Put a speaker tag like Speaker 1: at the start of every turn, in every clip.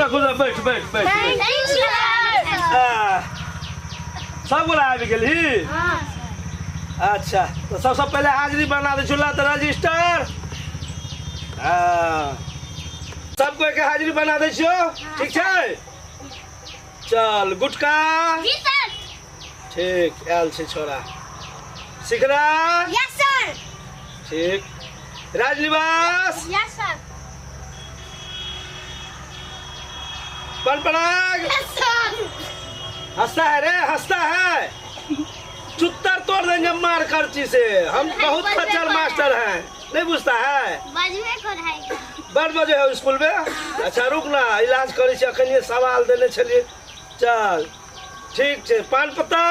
Speaker 1: खुश रह, बैठ बैठ बैठ बैठ। आ, सब गोरा आबि गेलही? अच्छा, तऽ सबसँ पहिले हाजिरी बना दै छौ तऽ रजिस्टर। हँ, सब कोई के हाजिरी बना दै छियौ, ठीक छै? चल गुटका।
Speaker 2: जी सर।
Speaker 1: ठीक, आयल छै छोरा। शिखरा।
Speaker 2: Yes sir.
Speaker 1: ठीक। राजनिवास।
Speaker 2: Yes sir.
Speaker 1: पनपनाग।
Speaker 2: Yes sir.
Speaker 1: हंसता है रे, हंसता है, चुत्तर तोड़ देंगे मार करची से। हम बहुत खच्चर मास्टर हैं, नहीं बुझता है।
Speaker 2: बजबे कर है।
Speaker 1: बड़ बजे हो स्कूल में। अच्छा रुक ना, इलाज करै छी, अखन सवाल देने छलियै। चल ठीक छै। पान पत्ता।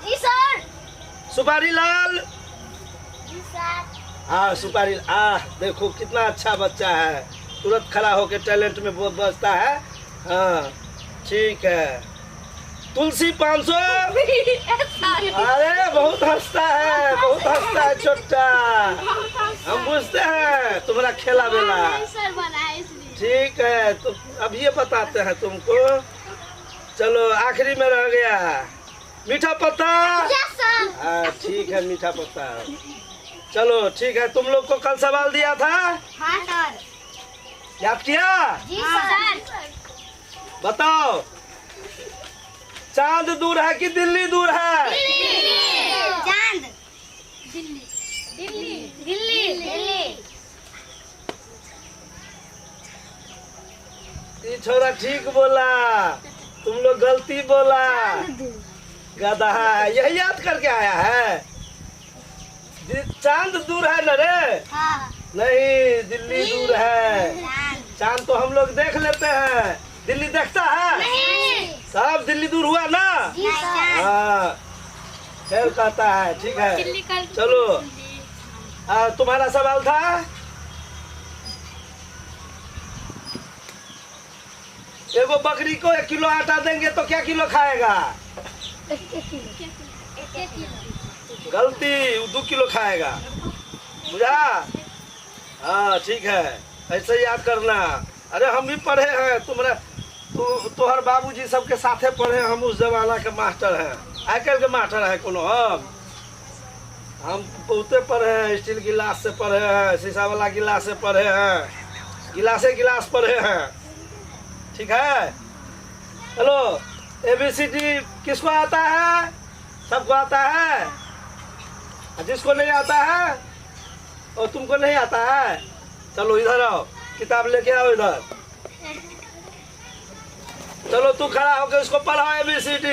Speaker 2: जी सर।
Speaker 1: सुपारी लाल।
Speaker 2: जी सर।
Speaker 1: हाँ सुपारी। आ देखो कितना अच्छा बच्चा है, तुरंत खड़ा होके टैलेंट में बहुत बचता है। हाँ ठीक है। तुलसी 500। अरे बहुत हंसता है, बहुत हंसता है छोटा, हम बुझते हैं तुम्हारा खेला बेला। ठीक है, तो अब ये बताते हैं तुमको। चलो आखिरी में रह गया मीठा पत्ता। हाँ ठीक है, मीठा पत्ता। चलो ठीक है, तुम लोग को कल सवाल दिया था?
Speaker 2: हाँ सर।
Speaker 1: याद किया?
Speaker 2: जी सर।
Speaker 1: बताओ, चांद दूर है कि दिल्ली दूर है?
Speaker 2: चांद। दिल्ली। दिल्ली। दिल्ली। दिल्ली।
Speaker 1: ये छोरा ठीक बोला, तुम लोग गलती बोला। गधा है, यही याद करके आया है। चांद दूर है न रे?
Speaker 2: हाँ।
Speaker 1: नहीं, दिल्ली दूर है। चांद तो हम लोग देख लेते हैं, दिल्ली देखता है?
Speaker 2: नहीं।
Speaker 1: सब दिल्ली दूर हुआ ना? हाँ, फिर कहता है। ठीक है, चलो। तुम्हारा सवाल था, एगो बकरी को 1 किलो आटा देंगे तो क्या किलो खाएगा? गलती, 2 किलो खाएगा। बुझा? हाँ ठीक है, ऐसे याद करना। अरे हम भी पढ़े हैं, तुम्हारा तोहर बाबूजी सबके साथे पढ़े, हम उस जमाना के मास्टर हैं। आइ काल्हि के मास्टर है कोनो? हम बहुते पढ़े हैं, स्टील गिलास से पढ़े हैं, शीशा वाला गिलास से पढ़े हैं, गिलासे गिलास पढ़े हैं। ठीक है। हेलो, ABCD किसको आता है? सबको आता है? जिसको नहीं आता है और तुमको नहीं आता है, चलो इधर आओ, किताब लेके आओ इधर। चलो तू खड़ा होकर उसको पढ़ाओ ABCD।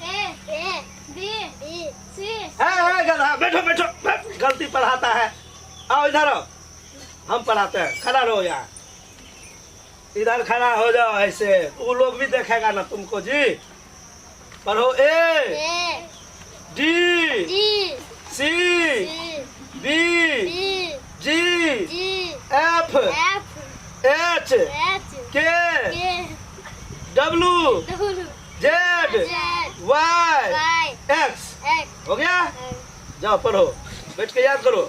Speaker 2: A B C।
Speaker 1: है गधा, बैठो बैठो, गलती पढ़ाता है। आओ इधर आओ, हम पढ़ाते हैं, खड़ा रहो यहाँ, इधर खड़ा हो जाओ ऐसे, वो लोग भी देखेगा ना तुमको जी। पढ़ो। A D C B G F H K W Z Y X। हो गया? जाओ पढ़ो, बैठ के याद करो।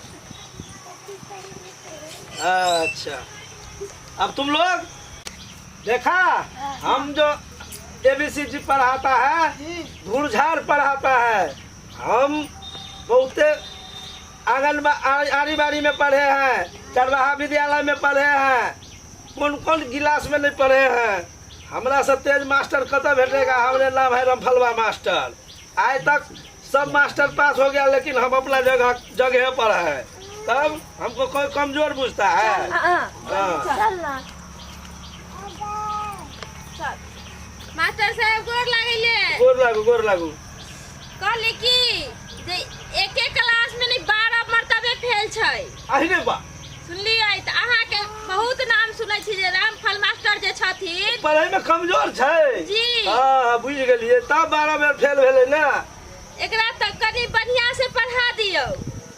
Speaker 1: अच्छा, अब तुम लोग देखा, हम जो ABCD पढ़ाता है, धूड़झाड़ पढ़ाता है। हम बहुते आंगन आड़ी बाड़ी में पढ़े हैं, चरवाहा विद्यालय में पढ़े हैं, कौन कौन गिलास में नहीं पढ़े हैं। हमरा से तेज मास्टर कत भेटेगा? हमरे नाम है रमफलवा मास्टर। आज तक सब मास्टर पास हो गया, लेकिन हम अपना जगह जगह पर है, तब हमको कोई कमजोर बुझता है। हाँ।
Speaker 3: मास्टर साहब गोर लागैले।
Speaker 1: गोर लागू, गोर लागू।
Speaker 3: कहली कि जे एके क्लास में नहीं 12 मरतबे फेल छै।
Speaker 1: अहिने बा।
Speaker 3: सुनलियै तऽ अहाँके बहुत नाम सुनै छी जे रामफल मास्टर जे छथिन
Speaker 1: पढ़ै में कमजोर छै
Speaker 3: जी।
Speaker 1: हाँ बुझि गेलियै, तब 12 बेर फेल भेलै ना।
Speaker 3: एकरा तऽ कनि बढ़िया से पढ़ा दियौ।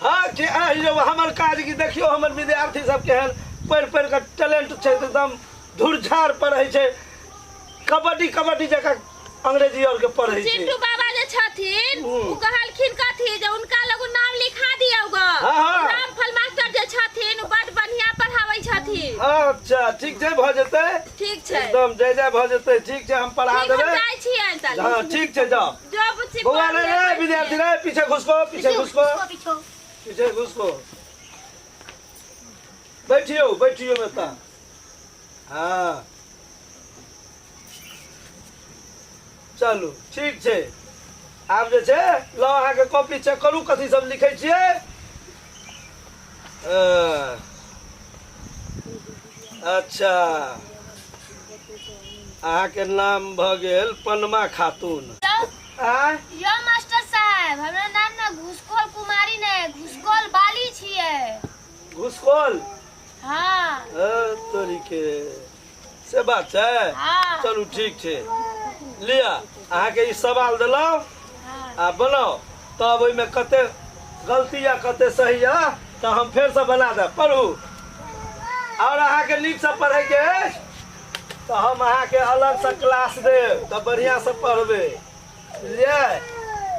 Speaker 1: हाँ कि हमर काज की देखियौ, हमर विद्यार्थी सब केहन पढ़ि पढ़ि कऽ टैलेंट छै, एकदम धुरझाड़ पढ़ै छै, कबड्डी कबड्डी जकाँ अंग्रेजी और के पढ़ै छै।
Speaker 3: चिंटू बाबा जे छथिन उ कहलखिन कथी जे उनका लग नाम लिखा दियौ ग।
Speaker 1: हाँ।
Speaker 3: रामफल मास्टर जे छथिन उ बड बढ़िया पढ़ाबै छथिन।
Speaker 1: अच्छा ठीक छै भऽ जेतै।
Speaker 3: ठीक छै।
Speaker 1: एकदम जय जय भऽ जेतै। ठीक छै, हम पढ़ा
Speaker 3: ठीक, हम
Speaker 1: देबै।
Speaker 3: जाइ छियै ताली।
Speaker 1: हाँ ठीक छै, जाओ।
Speaker 3: जो बुच्ची
Speaker 1: बौआ
Speaker 3: पढ़
Speaker 1: रे
Speaker 3: ले,
Speaker 1: रे विद्यार्थी रे, पीछे घुसको, पीछे घुसको,
Speaker 2: पीछो।
Speaker 1: पीछे घुसको, बैठियो बैठियो बेटा। हाँ चलू ठीक छै। आब जे छै लऽ अहाँके कॉपी चेक करू, कथी सब लिखै छियै। अच्छा अहाँके नाम भऽ गेल पनमा खातून। आँय?
Speaker 2: यो मास्टर साहब, हमरा नाम ना घुसखोर कुमारी ने घुसखोर बाली छियै।
Speaker 1: घुसखोर?
Speaker 2: हाँ।
Speaker 1: तोरी के से बात छै।
Speaker 2: हाँ।
Speaker 1: चलू ठीक छै, लिअ अहाँके ई सवाल देलहुँ।
Speaker 2: हाँ।
Speaker 1: आ बनाउ तब ओहिमे कते गलती या कते सही यऽ तऽ हम फेरसँ बना देब। पढ़ू। आओर अहाँके नीकसँ पढ़ैके अछि तऽ हम अहाँके अलगसँ क्लास देब, तऽ बढ़िआँसँ पढ़बै, बुझलियै?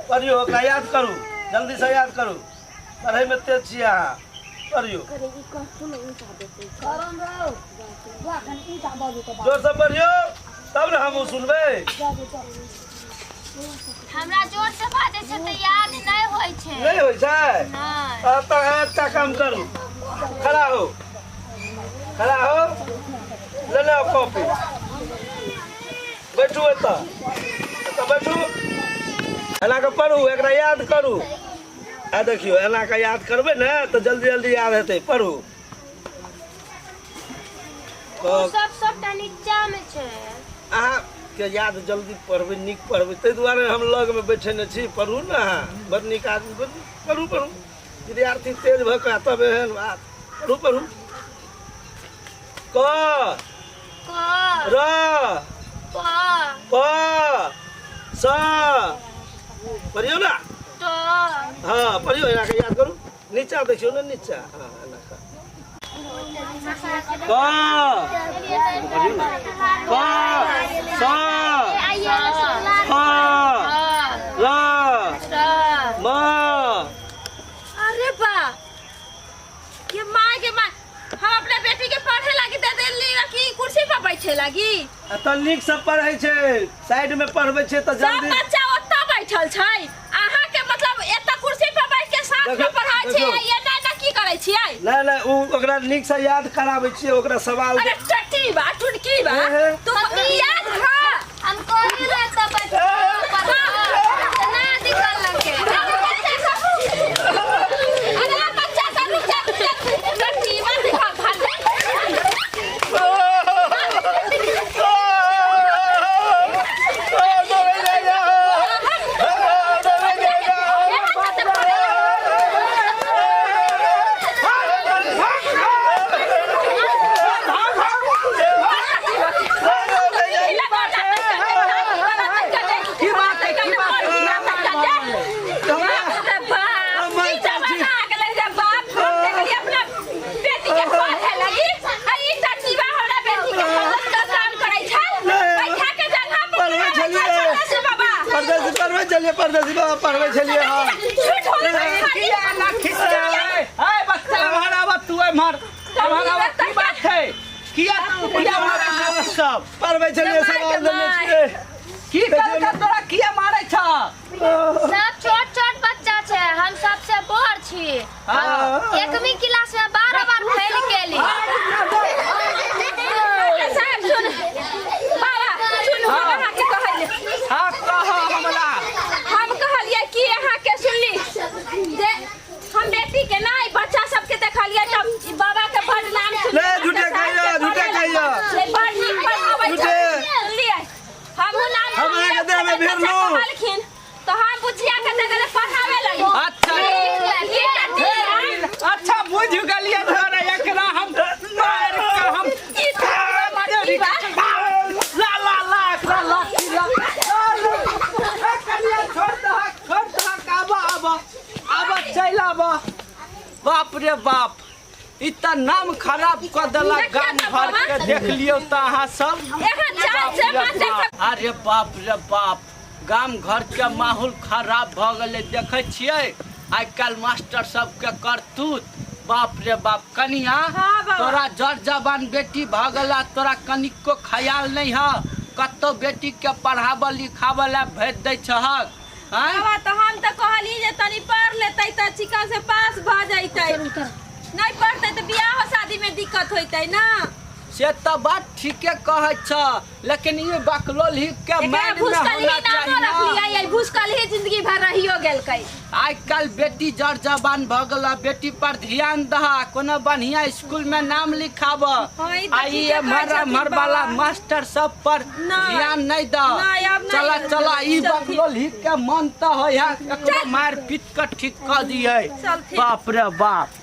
Speaker 1: पढ़ियौ, ओकरा याद करू, जल्दीसँ याद करू, पढ़ैमे तेज छियै अहाँ, पढ़ियौ जोरसँ पढ़ियौ तब ने हमहूँ सुनबै।
Speaker 2: हमरा जोर से बाजै छै तऽ याद नहि होइ छै।
Speaker 1: नहि होइ छै?
Speaker 2: नहि।
Speaker 1: तऽ एकटा काम करू, खड़ा हो, खड़ा हो, ले ले कॉपी, बैठू एतऽ, एतऽ बैठू, एना कऽ पढ़ू, एकरा याद करू। आ देखियौ एना कऽ याद करबै ने तऽ जल्दी जल्दी याद हेतै। पढ़ू।
Speaker 2: ओ सब सबटा नीचा में छै।
Speaker 1: अहाँके याद जल्दी पढ़बै, नीक पढ़बै, ताहि दुआरे हम लगमे बैठेने छी। पढ़ू ने अहाँ, बड़ नीक आदमी, पढ़ू पढ़ू, विद्यार्थी तेज भऽ कऽ तब एहन बात। पढ़ू पढ़ू। क
Speaker 2: क
Speaker 1: र
Speaker 2: प
Speaker 1: प स, पढ़ियौ ने।
Speaker 2: ट।
Speaker 1: हाँ पढ़ियौ, एना कऽ याद करू। नीचा देखियौ ने, नीचा। हाँ एना कऽ क, पढ़ियौ ने, क स फ र म।
Speaker 3: अरे बा के माय के माय, हम अपने बेटी के पढ़े लागी दे देली कि कुर्सी पर बैठे लागी।
Speaker 1: आ तऽ नीक से पढ़ै छै, साइड में पढ़बै छै तऽ
Speaker 3: सब
Speaker 1: जल्दी।
Speaker 3: बच्चा ओतऽ बैठल छै, अहाँ के मतलब एतऽ कुर्सी पर बैठ के साथ में
Speaker 1: देखियौ,
Speaker 3: पढ़ाई छै।
Speaker 1: देखियौ।
Speaker 3: एना एना की करै छियै?
Speaker 1: नहि नहि, ओ ओकरा नीक से याद कराबै छियै, ओकरा सवाल।
Speaker 3: अरे टट्टी बा टुटकी बा,
Speaker 1: हे, हे।
Speaker 3: तू याद खा।
Speaker 2: हम कहली रहे तऽ बैठ ना दिखल लगे।
Speaker 3: अरे बच्चा सब रुक जा, रुक जा, टट्टी बा दिखा भाग।
Speaker 4: की बात है, की बात है?
Speaker 1: परदेसी पढ़बै छलियै, परदेसी बाबा पढ़बै छलियै। हाँ
Speaker 4: किया ना खिस्सा है? ए बच्चा एम्हर आबऽ, तू एम्हर एम्हर आबऽ, की बात छै? किया तू किया मारै छह सब?
Speaker 1: पढ़बै छलियै, सवाल देने छियै।
Speaker 4: की करलकै तोरा, किया मारै छह?
Speaker 2: सब छोट छोट बच्चा छै, हम सबसे बड़ छी।
Speaker 4: हाँ।
Speaker 2: एकमी क्लास में 12 बार फेल केली।
Speaker 4: हाँ कह हमरा।
Speaker 3: हम कहलियै कि अहाँके सुनली जे हम बेटी के नहि बच्चा सबके देखलियै तब ई बाबा के बड़ नाम सुनली।
Speaker 1: ले, झूठे कहियो, झूठे कहियो।
Speaker 3: ले, बड़ नीक पढ़ाबै
Speaker 1: झूठे।
Speaker 3: छै। सुनलियै हमहूँ नाम
Speaker 1: हम अहाँके देह में
Speaker 3: बच्चा
Speaker 1: भिड़लहुँ।
Speaker 3: कहलखिन तऽ हम बुझिया के दे देले पढ़ावे लगी।
Speaker 4: अच्छा
Speaker 3: ई टट्टी बा,
Speaker 4: अच्छा बुझ गेलियै तोरा, एकरा हम मार के हम
Speaker 3: ई टट्टी बा।
Speaker 4: ला ला ला एकरा लाठी ला। ए कनिया छोड़ दहक, छोड़ दहक, आबऽ आबऽ आबऽ, चलि आबऽ। बाप रे बाप, ई तऽ नाम खराब कऽ देलक गाम घर के। देख लियौ तऽ अहाँ सब।
Speaker 3: एहन चाल से मास्टर सब
Speaker 4: अरे बाप रे बाप, गाम घर के माहौल खराब भऽ गेलै। देखै छियै आइ काल्हि मास्टर सबके करतूत। बाप रे बाप कनिया।
Speaker 3: हाँ बाबा।
Speaker 4: तोरा जर जवान बेटी भऽ गेला, तोरा कनिको ख्याल नहीं है, कतौ बेटी के पढ़ाबऽ लिखाबऽ ला भेज दै छहक? आँय?
Speaker 3: बाबा, तऽ हम तऽ कहली जे तनी पढ़ लेतै तऽ चिकन से पास भऽ जैतै, नहीं पढ़तै तऽ बियाहो शादी में दिक्कत होइतै ना।
Speaker 4: से तऽ बात ठीके कहै छ, लेकिन ई बकलोल ही के
Speaker 3: एकरा
Speaker 4: माइंड में
Speaker 3: भूसकल ही
Speaker 4: होना
Speaker 3: नामो
Speaker 4: चाही ना।
Speaker 3: रखलियै, भूसकल ही जिंदगी भर रहियो गेलकै।
Speaker 4: आइ काल्हि बेटी जर जवान भऽ गेल, बेटी पर ध्यान दह, कोनो बढ़िया स्कूल में नाम लिखाब।
Speaker 3: हाँ, ई तऽ
Speaker 4: आ ई
Speaker 3: ठीके कहै
Speaker 4: एम्हर
Speaker 3: छथिन
Speaker 4: एम्हर वाला
Speaker 3: बाबा।
Speaker 4: मास्टर सब पर
Speaker 3: नहि।
Speaker 4: ध्यान नहीं दह।
Speaker 3: नहि, आब नहि।
Speaker 4: चला चला, ई
Speaker 3: चलथिन।
Speaker 4: बकलोल ही के मन तऽ होय है, एकरो मार पीट के ठीक कऽ दियै।
Speaker 3: चलथिन।
Speaker 4: बाप रे बाप।